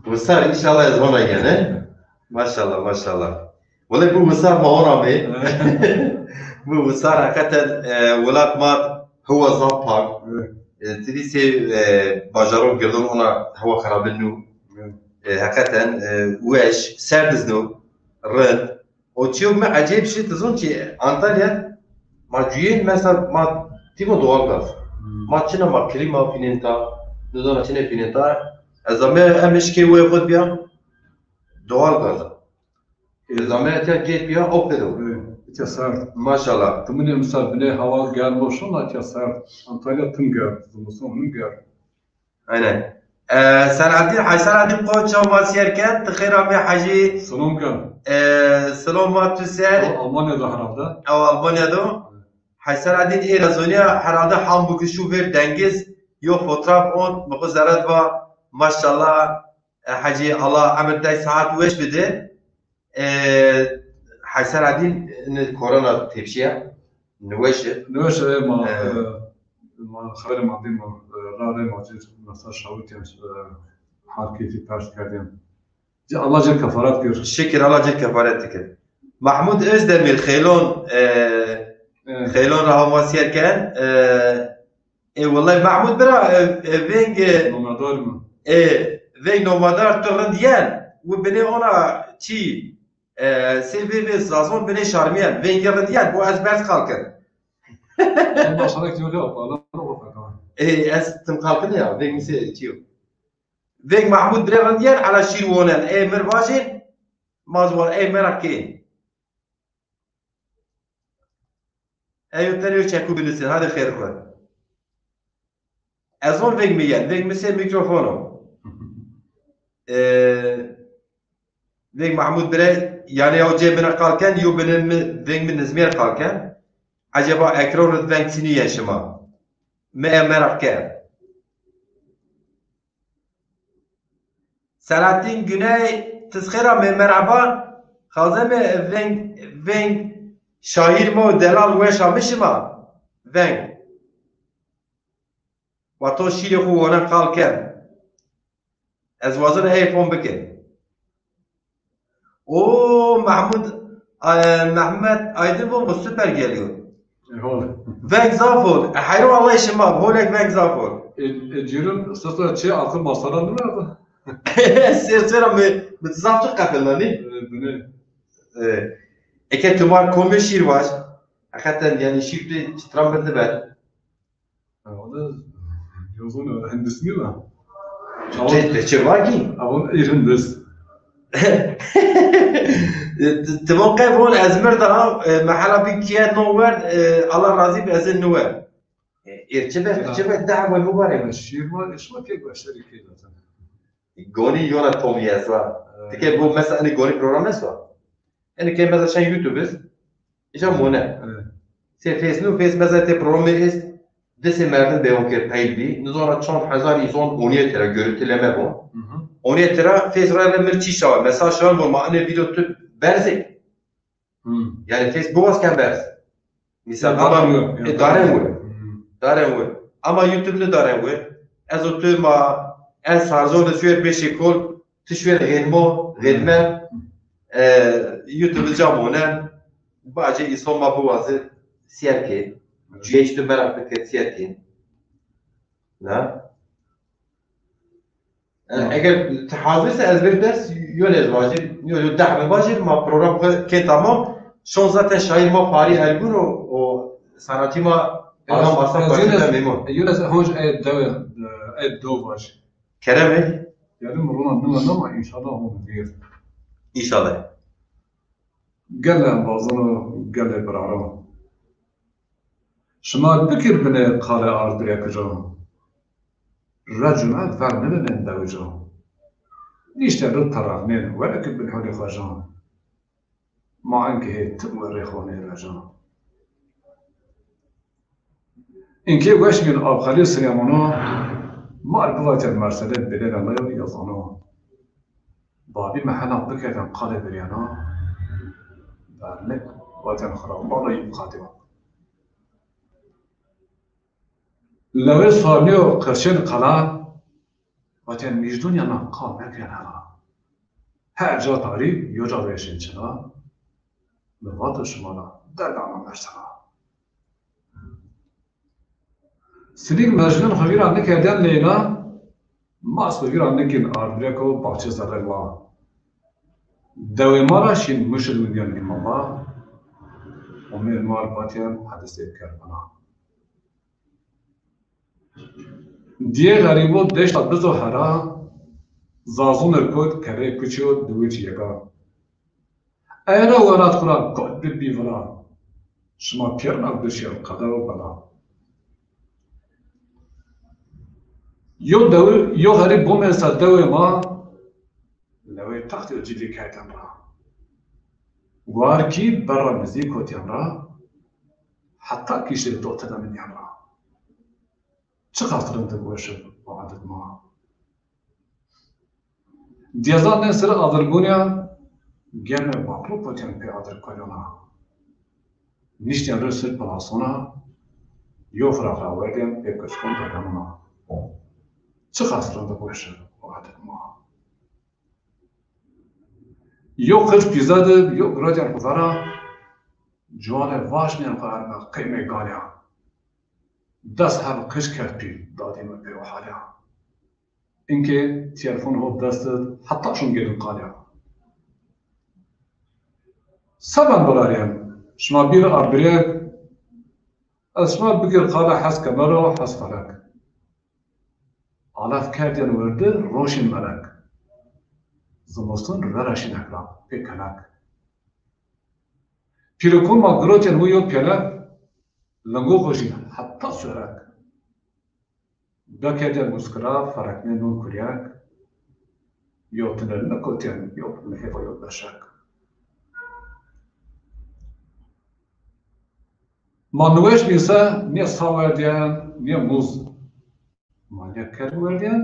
Wisar înşallah ez hona gene. Maşallah, maşallah. Wele bu wisar ma hona bê. Bu wisar heqeten, e, welat ma hewa zaf pak. E, ti dî sê, e, bajarok girdan ona hewa xerabin nû. E, heqeten, e, weş, serd iz nû, rind. O çîyo mi ecêb şi, ti zon çi, Antalya, ma cuyên mesela ma tîmo doğal gaz. Ma çina ma klîma fînên ta, nizona çine fînên ta. Ez ame em eşkê wê xud biya doğal gaz. Ez ame etya gêt biya o pedo. Etya serd. Maşallah. Timunê misal binê hewa germ o şona etya serd. Antalya tim germ, zimiston him germ. Aynen. E, Selahaddin, Hacı Selahaddin Koç ma sêr ken, ti xêr amê Hacı. Silom ken. E, silom ma tu ser. O Almanya da herhalde. O Almanya da. Hacı Selahaddin ê ra zonîya herhalde Hamburg şû ver dengiz, yo fotoğraf on, mi xwu zerret va, maşallah, e, Hacı, Allah emir tay saat weş bide. E, Hacı Selahaddin, e, korona tepşiya. Niweş e. Niweş e, ma, e, ma xeberê ma dî ma, e, ra rê ma cir mesela şawitîyen, e, hal keyfî pers kerdîyen. Ci Allah cir kefaret kir. Şikir Allah cir kefaret dikir. Mahmud Özdemir xeylon, e, xeylon ra homa sêr ken, e, e, wellay Mahmud bira, e, e, veng, e, nomedar mi? E, veng nomedar tu rind yen, wi binê ona çî, e, sê vê vê sazon binê şarmîyen, vengî rind yen, bo ez berz qal ken. Maşallah, yok ya, falan o kadar. E, ez tim qal ken ya, veng mi sê çî yo. Veng Mahmud bire rind yen, ela şîr wonen, ey mir vajên, ma zi war, ey meraq kên. Eyo tenê yo çekû binusên, hadê xêr xwu. Ez on veng mi yen, veng mi sê mîkrofon o. E, veng Mahmud bire, yanî ew cê bine qal ken, yo bine mi, veng mi nizmîyer qal ken. Eceba ekran rid veng çinî yen şima? Mi e meraq ke. Selahattin Güney, ti xêr amê, merheba. Xalzeme veng, veng şaîr mo delal weş amê şima? Veng. Wa to şîrê xwu wone qal ken. Ez wazena ey fon bikin. O Mahmud, e, Mehmet Aydın bu mu süper geliyor. Eyvallah. Veng zaf ol. E, hayro Allah işim abi. Holek veng zaf ol. E, e, cîrin sesla çi altı masada mı vardı? Ser sera mi, mi zaf çok kapelani. E, bu ne? E, eke tumar komê şîr var. Hakikaten yani şîr de çıtran bir de ben. Ha, o da yozun o, hindisini la. Te, te çi var ki? Avon irindis. Ti, ti von qey von ez mirda, e, mehala bin kiye no werd, e, Allah razî bi, ez in niwer. E, çi be, çi be, daha ve mübarek. Şîr var, şima ke başarı ke zaten. Gonî yona Tomî ez va. Ti ke bu mesela hani gonî program ez va. Hani ke mesela sen YouTube iz, îca mone. Sê fês nû fês mezete programê est, di sê merdim beyon kerd peyl bî. Nizona çand hezar îzon onîye tera görüntüleme bon. Onê tira Face ra re mir çî şawa. Mesela şawan bo ma ene vîdeo tu berzê. Hmm. Yani Face biwaz ken berz. Misal ama e, daren wi. Hmm. Daren wi. Ama YouTube ni daren wi. Ez o tu ma en sarzon de şuer beşê kol, tu şuer xedmo, xedme, e, YouTube ca monen, bacê îson ma biwazi siyer kên. Cüyeş tu merak bike siyer kên. Na? E, eger ti hazir se ez bir ders yol ez vajir, yol, yol deh mi vajir, ma program ke, ke tamam. Şon zaten şair ma Fahri Ergun o, o sanatçı ma adam asla parçada memnun. Yol ez honc e dewe, e do vaj. Kerem e? Gelin rona nime nama inşallah hon bir. İnşallah. Gele embazano, gele biraro. Şima bikir binê qalê ardbirêkijo. Re cumet ver nibinên dewijo. Nîşte ri terexnên, were ki bin holê xwe jo. Ma enki hê tim werê xonê rejo. Inkê weş bîn Abxelîl Silêmano, mar bivatên mersele binêne leyo yazano. Babî mi hena bikerdên qalê biryana, bernik vatên xirabano yî qadî. Lewê sarnîyo qirçên qela, vatên mîjdûn ya na qal mekên hela. Her ca tarî yo ca vêşên çila, mi vato şima ra derd ana mersela. Silîk Mecnûn xo vîra nikerdên Leyla, ma xo vîra nikên ardbirêko baxçe zerrek la. Dewê ma ra şîn muşid windîyan îmama, omên ma r vatên hedisê Kerbela. Diyê xerîbo deşta bizo hera, zazûn ir kot kerrê kuçî yo diwêç yega. Ey ra welat xwu ra kot bi bî vila. Şima pêrna bişêr qede û bela. Yo dewi, yo xerîb bomê ser dewê ma, lewê textê cilî kerdên ra. War kî berra mizî kotên ra, heta kîşê dotine minîyan ra. Çiqas rindik weş ib o edet ma. Diyezan nê sir adirgûnîya, germê baqlo kotên pê adirkoyona. Niştên ri sir pilasona, yo firaq ra werdên pê kiçkon ra remona. Çiqas rindik weş ib o edet ma. Yo qij pîze di, yo girotên xwu vera, ciwanê vaşnên xwu erme qeymê galya. Des heb qij kerd pîl, dadî mi pê o halya. Inkê telefon ho dest id, heta şon gelin qalya. Se ben birarîyen, şima bîr ardbirêk, ez şima bigir qala hes kemero, hes felek. Alef kerdên wirdi, roşên melek. Zimiston vera şînek ra, pê kelek. Pîrikon ma girotên wi yo pêlek, lingo xo jî heta sorek. Dekerdên muskira, fereknê non kuryek, yo tine nikotên, yo nihêva yo beşek. Ma niweş bîn se, nê sa werdîyen, nê muz. Ma nê kerg werdîyen,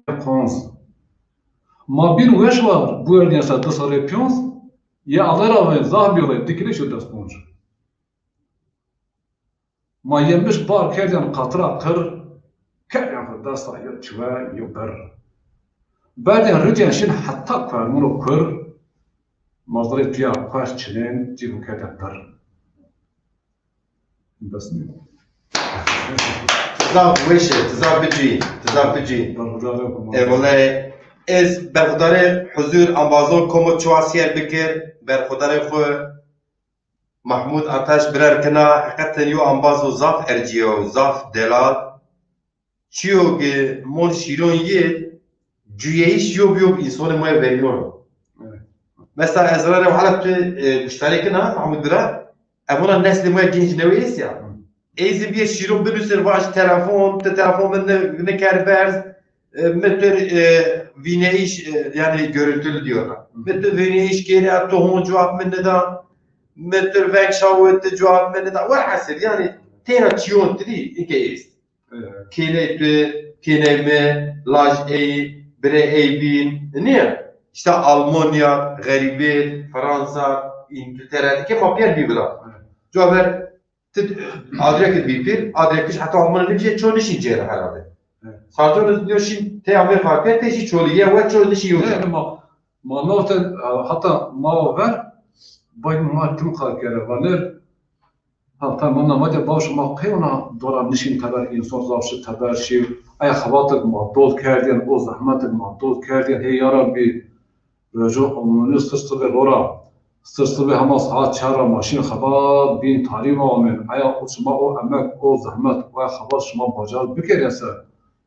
nê qonz. Ma bîn weş war, biwerdîyen se di serrê pîyonz, yê ale ra vên zaf bî rê, di kîlê şo des ponc. Ma yemiş bar kerdên qatira qir, kerdên xwu desta yo çiwe yo bir. Berdên ritên şin heta kuermûno kur, ma zirê tuya kuer çinên cî xwu kerdên dir. Bes nîyo. Ti zaf weş e, ti zaf bicî, ti zaf bicî. Berxudarê xwu ma. E, wele ez berxudarê huzur embazon komo çiwa sîyer bikir, berxudarê xwu Mahmud Ataş birer kena, heqeten yo ambazo zaf ercîyew, zaf delal. Çiyo ki mon şîron yê, cuyeyîş yo bi yo bi însonê ma yê verîyon o. Evet. Mesela ez ra rew hala tu, e, guştarê kena, Mahmud bira, evona neslê ma yê genc newe êst ya. Hı. Ey zî bîye şîron binusir, vaj telefon, ti telefon mi ni-, niker berz, e, mi tu, e, vîneyîş, e, yani görüntülü diyorlar. Hı. Mi tu vîneyîş kêrî, tu hon cewab mi nida, mi tu veng şawit, tu cewab mi nida. Welhasil, yani têna çiyon tirî ike êst. Evet. Kêney tu, kêney mi, laj ey, birê ey bîn. Nîye? Îşte Almanya, xerîbêt, Fransa, Îngiltere, ke ma pîyer bî vila. Cover ti adrek bî pîr, adrek kişt heta Almanya nêbîje, ço nişîn cêr herhalde. Sarton diyor şîn te amê xarpê te şî çolî ye we ço nişî yo. Ma, ma note, hata ma ver, bay ma tim xal kere, vaner, ha, tamam, na mate baş ma qey ona dora nişîn teber, insan zaf şi teber şi, aya xebatik ma dol kerdin, o zahmetik ma dol kerdin, hey ya Rabbi, rojo omnuni sir sibê rora, sir sibê hema saat çar ra ma şîn xebat bîn tarî ma omen, aya o şima o emek, o zahmet, o xebat şima bacar bikerese,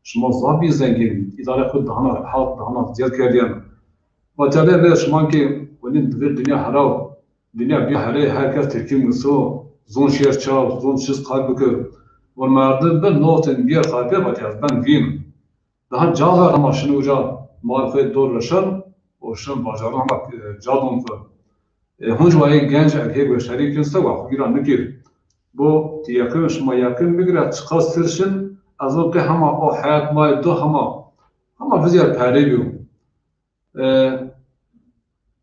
şima zaf bîn zengîn, îdare xu dahana rehat, dahana ziyad kerdin. Vatele ve şima ki, wenî divê dinya heraw, dinya bî herê, her kes tirkî miso, zon şêr çaw, zon çiz qal bikir. Wan merdim bin notin bîyer xarpê vatî ez ben vîn. Daha ca ver hema şin uca, mal xwe dor reşen, o şin bacaran hema, e, ca don xwe. E, hunc wa ê genc erkek goştarî kin se wa xwe vîra nikir. Bo ti yakın, şima yakın bigire, çiqas sir şin, ez o ke hema o heyat ma do hema, hema vizyer perê biyo. E,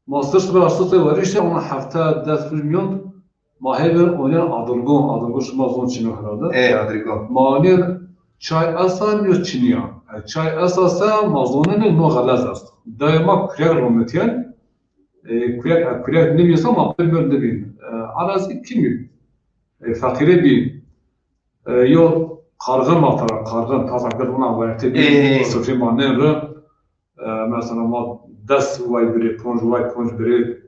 ma sir sibê astute werişte, ona hefte des roj mîyon ma hêvir onîyen adırgo, adırgo şima zon çin o herhalde. Ê, adırgo. Ma onîyen çay esa yo çinî ya. E, çay esa se ma zonenê no xelez est. Dayê ma kurek rometîyen, e, kurek, e, kurek nêbîyesa ma pir mir nêbîn. E, arazî kimî, e, feqîrê bî. E, yo qarxin ma tera, qarxin, tasa gir ona wertê bî, Ê. Sifrê ma nên ri. E, mesela ma des way birê, ponc way, ponc birê,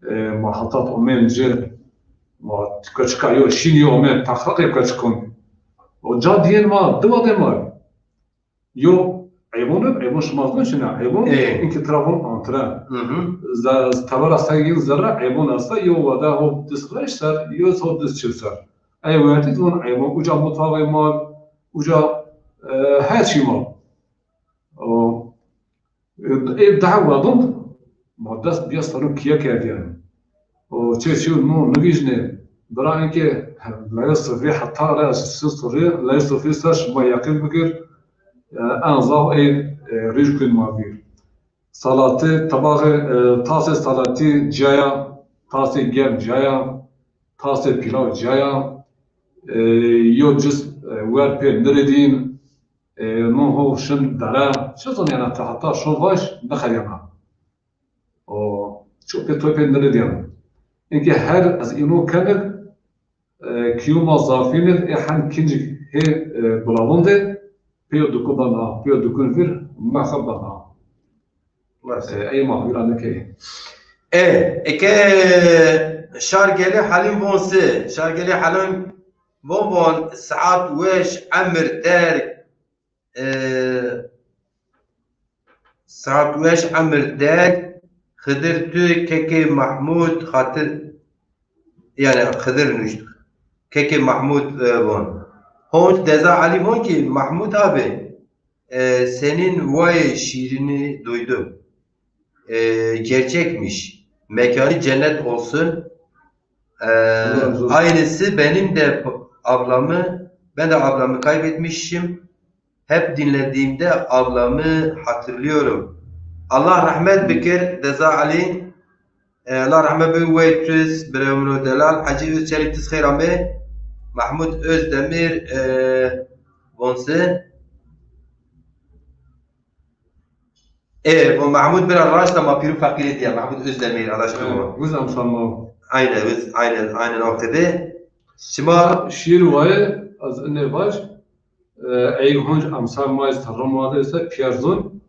e, ma hetat omên ci, ma tika çika yo şîn yo omên, taxraqê tika çikon. O ca diyên ma, di wadê ma. Yo eybon ib, eybon şima zon çina, eybon Ê. inki tira von antre. Hı hı. Ze-, tevera se yin zerre eybon esta, yo wada ho dis beş ser, yo ho dis çil ser. Ey wertî zon eybon, uca mutfağê ma, uca, e, her çî ma. O, Ê daha wedin ma dest biya sero kiye kerdîyen. O çê çî no nivîjnê. Bira enke leyê sifrî heta re siz sifrî, leyê sifrî ser şima yeqîn bikir, e, en zaf ê, e, rîj kun ma vîr. Salatî, tabaxê, e, tasê salatî caya, tasê germ caya, tasê pîlaw caya, e, yo cis, e, wer pê niredîn, e, no ho şin dere, çi zon yana te heta şo vaj nixeriyana. O, ço pê toy pê niredîyana. Înke her ez îno kenik, e, kîyuma zafînir, e, hen kincik hê, e, gulavon de, pêyo duku bana, pêyo dukun vir, mexa bana. E, ey ma vîra nikey. E, eke Şargelê Halim von se, Şargelê Halim von von saat weş emir der, e, saat weş emir der, Xidir tu kekê Mahmud xatir, yani Xidir nuşt. Kekê Mahmud, e, von. Honc Deza Ali von ki, Mahmud abi, e, senin vay şiirini duydum. E, gerçekmiş. Mekanı cennet olsun. E, Allah razı olsun. Aynısı benim de p-, ablamı, ben de ablamı kaybetmişim. Hep dinlediğimde ablamı hatırlıyorum. Allah rahmet bikir Deza Ali. E, Allah rahmet bikir, wey tuz, birewno delal, Hacı Özçelik, tuz xeyr amê. Mahmut Özdemir, e, vonsi. E, bu Mahmut biraz raşta ma pîrû feqîrê diye. Mahmut Özdemir, adaş mi bu? Wiz emsal ma. Aynen, wiz, aynen, aynen o qede. Şima şiir waye, az ine vaj. E, ey hunc emsal ma iz terra ma de ise pîyer zon.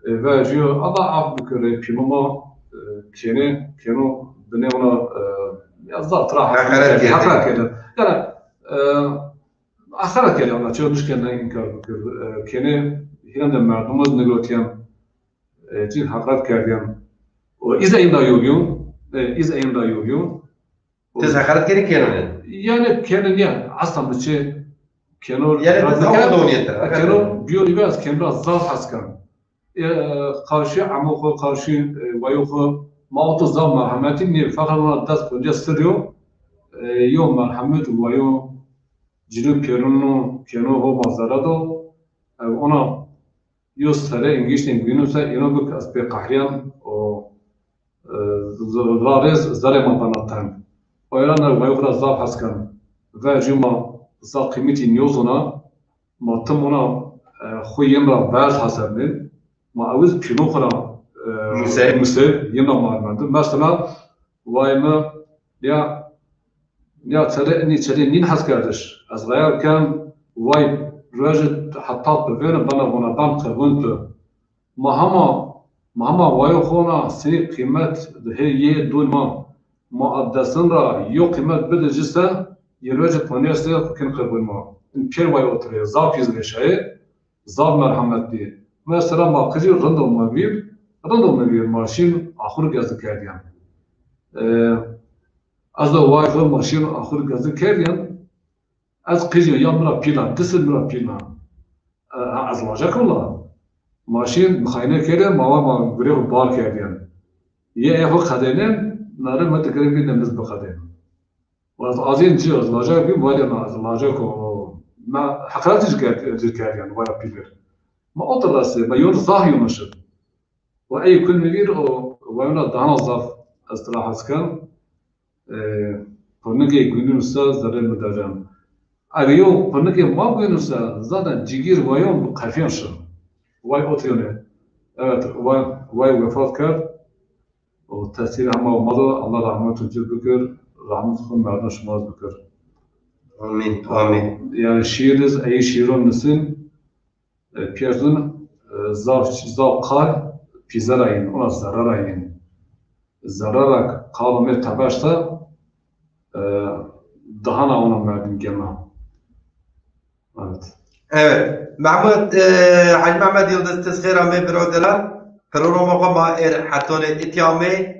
E, ve jîyo, Allah af bikire, pîma ma, e, kêne, kêno, bine ona, e, ya zaf tira hakaret kêne. Hakaret kêne. Yani, e, Axeret kerdî ona, çew nişkerdî înkar bikir. E, kênê hînan de merdum iz nigotîyen, e, cîn heqret kerdîyen. O, îz eynda yo bîyon, e, îz eynda yo bîyon. O, ti zî heqret kerdî kênê? Yani kênê nîya, asla mi çi kêno. Yani ti zaf donîyete. Kêno bîyo nîve ez kêno ra zaf hes ken. E, qarşî emo xo, qarşî, e, wayo xo, ma oto zaf merhemetî nê, feqet ona dest xo de sir yo, e, yo merhemet wayo, cîno pêrûno, kêno ho ma zere do, e, ona yo serê îngîştên guynûn se, îno bi ke ez pê qehrîyan û, e, z-, ra rê zerê ma bena teng. O êran ra wayo xwu ra zaf hes ken. Vercû ma zaf qîmetî nîyozona, ma tim ona, e, xwu yêm ra berz hesebnên. Ma ewiz pînû xwu ra, e, Musê. Musê, yêm ra ma ermendi. Mesela, wayê mi, ya, ya çerê, inî çerê nîn heskerdiş. Ez xeyal ken, way rojê heta bi vêne bena vona ban qirvin tu. Ma hema, ma hema wayo xo na sinî qîmet di hê yê dûn ma. Ma a desin ra yo qîmet bide ci se, yê rojê ponê se xo kin qirvin ma. In pêr way otirê, zaf pîz vêşayê, zaf merhemet bî. Mesela ma qicî rindo ma vîr, rindo mi vîr ma şîn axur gezi kerdîyan. E, ez de way xo ma şîn axur gezi kerdîyan. Ez qicî ya mi ra pîl a, di sil mi ra pîl a. E, ha, ez lajek o la. Ma şîn mixayne kerdîyan, ma wa ma gurê xo bar kerdîyan. Yê ey xo qedênên, nare ma ti girê bîn de miz biqedên. Ez azîn ci, ez lajek bîm, wayde na, ez lajek o, na heqaret ci kerd-, ci kerdîyan, waya pîlir. Ma otir rastê, ma yon zaf yonişin. Wa ey kul mi vîr o, wayona daha zaf ez tira hes ken. E, qurnigê guynûn se zerrê mi derên. Ege yo qurnigê ma guynûn se, zaten cigîr wayon bi qefîyan şin. Way otirîyonê. Evet, way, way wefat kerd. O tesîrê hema ma do, Allah rahmet û cir bikir, rahmet xwu merdim şima bikir. Amîn, amîn. Yani şiir iz, ey şiiron nisin, e, pîyerzun, e, zaf, zaf qal pîze ra yin, ona zerre ra yin. Zerre ra qal ome tebeşte, e, dahana ona merdim gema. Evet. Evet. Mehmud, e, Hacı Mehmet Yıldız, ti zî xêr amê biro delal. Programa xo ma êr hetonê itî amê.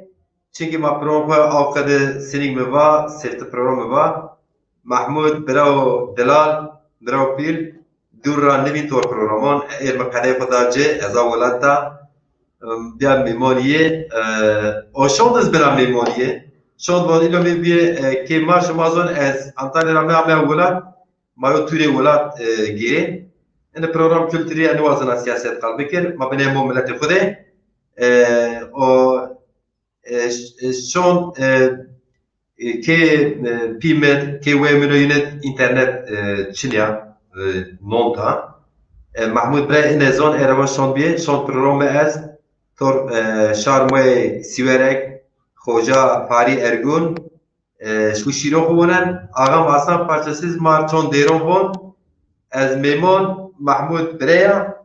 Çimkî ma program xo aw qede sinîg mi va, sêfti program mi va. Mahmud, birawo delal, birawo pîl, dûr ra nivîn tor programon, êr mi qedey xo da ci, ez a welat da, em, bîya mêmonî yê, e, o şond iz bira mêmonî yê. Şond von îlo mi bîye, e, kê ma şima zon ez Antalya ra me ame welat, ma yo tûrê welat, e, gêrê. Ene program kulturî ya niwazena siyaset qal bikir, ma binê mo miletê xo de. E, o e, ş-, e, şon, e, e, kê, e, pî mi, kê wê mi no yine înternet, e, çinî ya, e, nonta. E, Mahmud Bire ine zon ereba şon bîye, şon programê ez, tor, e, şar moyê Sîwerek, Xoca Farî Ergun, e, şu şîro xo wonen, Ağam Hasan parçasız mar çon dêron von, ez mêmon Mahmud Bire ya,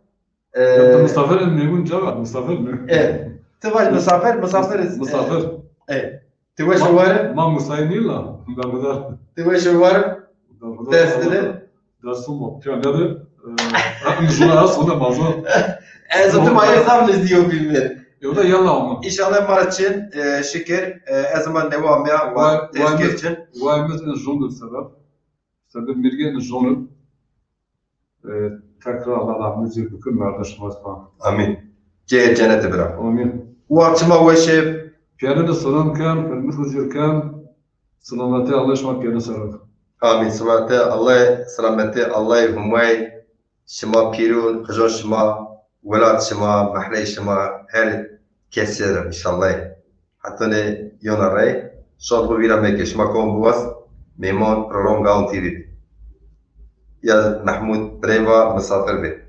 e, ya, tu misafir in, mêmun ca ver, misafir mi? E, ti vaj misafir, misafir iz. Misafir. E, e, ti weş û war in? Ma musayî nî la, berxudar. Ti weş û war in? Berxudar. Dest dide. Dest ma pîya nede. E, em zor, ez ona ma zor. Ez tu ma yê zaf nizdî yo bîme. Yo da yalla ama. Înşallah ma çin, e, şikir, e, ez ma newa me ya, wa tezkir çin. Vay, vay, vay, mi zon sebeb. Sebeb mirgên jonir, e, tekrar Allah rahmet zî bikir, merdim şima zî. Amîn. Cê cenetî bira. Amîn. Wa çima weşe. Pîyerin de selam ken, hurmet û cir ken. Selametê Allah şima pîyerin ser. Amîn. Selametê Allah, selametê Allah, Humay. Şima pîrûn, qijon şima, welat şima, mehley şima, her kesî ra înşallah. Hetonê yona rey, şod xo vîra meke, şima kom biwaz, mêmon program Gaon T V bi. Ya Mehmud Birey va misafir bi.